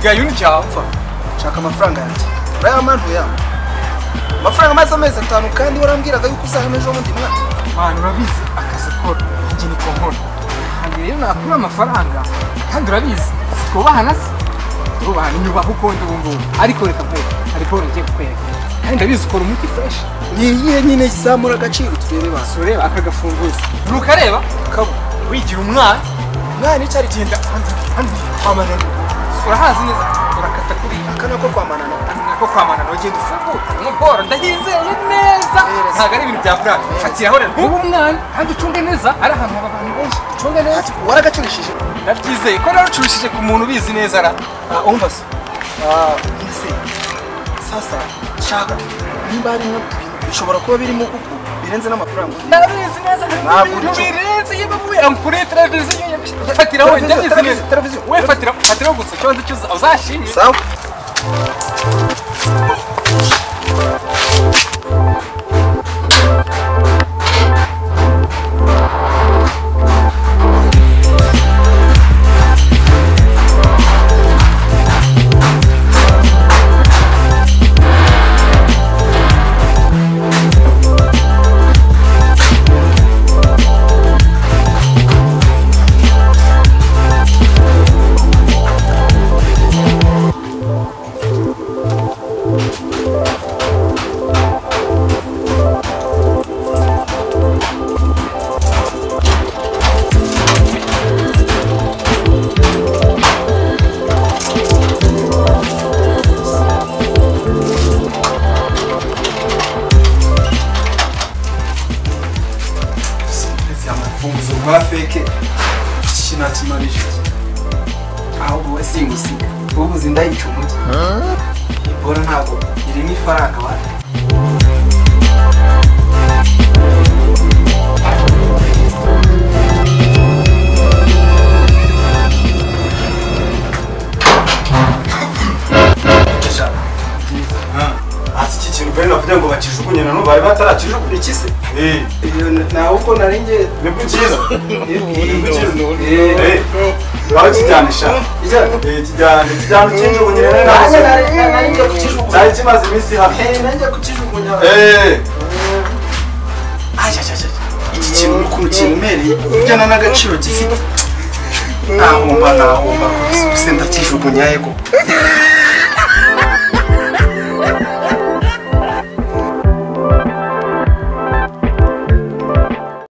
Usigaye undyapfa. Shaka amafaranga yanjye. Urayamantu ya. Amafaranga maze amezi 5 kandi warambwiraga yuko uzahama ejo bundi mwana. Mwana urabizi akazi ukora nanjye niko nkora. Kandi rero nakura amafaranga kandi urabizi twubahana se. Twubahana inyubaho uko ndi ubu ngubu. Ariko reka nkwereke hari boro ngiye kukwereka. Kandi ndabizi ukora umuti fresh. Ni iyihe nyine izamura agaciro turebe ba. Ureba aka gafunguzo. Ntukareba? Kabo. Wigira umwana. Mwana icari genda hano kwa Manana. Urahazi neza urakata kuri aka nako kwa Manana. Nako kwa Manana ugenda ufungura. Umuboro ndahizeye neza. Ntago ari ibintu bya black. Fatiraho rero. Ubu mwana kandi ucunge neza ari ahantu haba abantu benshi. Ucunge neza. Waragacurishije. Ndabyizeye ko narucurishije ku muntu ubizi neza ra. Umva se. Ese sasa shaka nimba ari bishobora kuba birimo kuko birenze n'amafaranga. Ndabizi neza ibintu birenze yewe ampure televiziyo fatiraho ndabizi neza televiziyo we fatiraho gusa cyo cyo uzashimye. Sawa. Ahubwo we singusiga ubuze ndayica umujyi ibora ntabwo irimo ifaranga wa Ati iki kintu bari navuga ngo bakijugunye na none bari batarakijugunye iki se? Nawe uko naringe nibwo cyiza. Nibwo cyiza. Baho kijyane sha. Kijyane kijyane ukinjugunye rero nawe naringe kukijugunya. Cyari kimaze iminsi hano. Nanjye kukijugunya. Aja aja aja. Iki kintu ukuntu kiremereye ujyana n'agaciro gifite. Nahomba nahomba gusa ndakijugunya yego.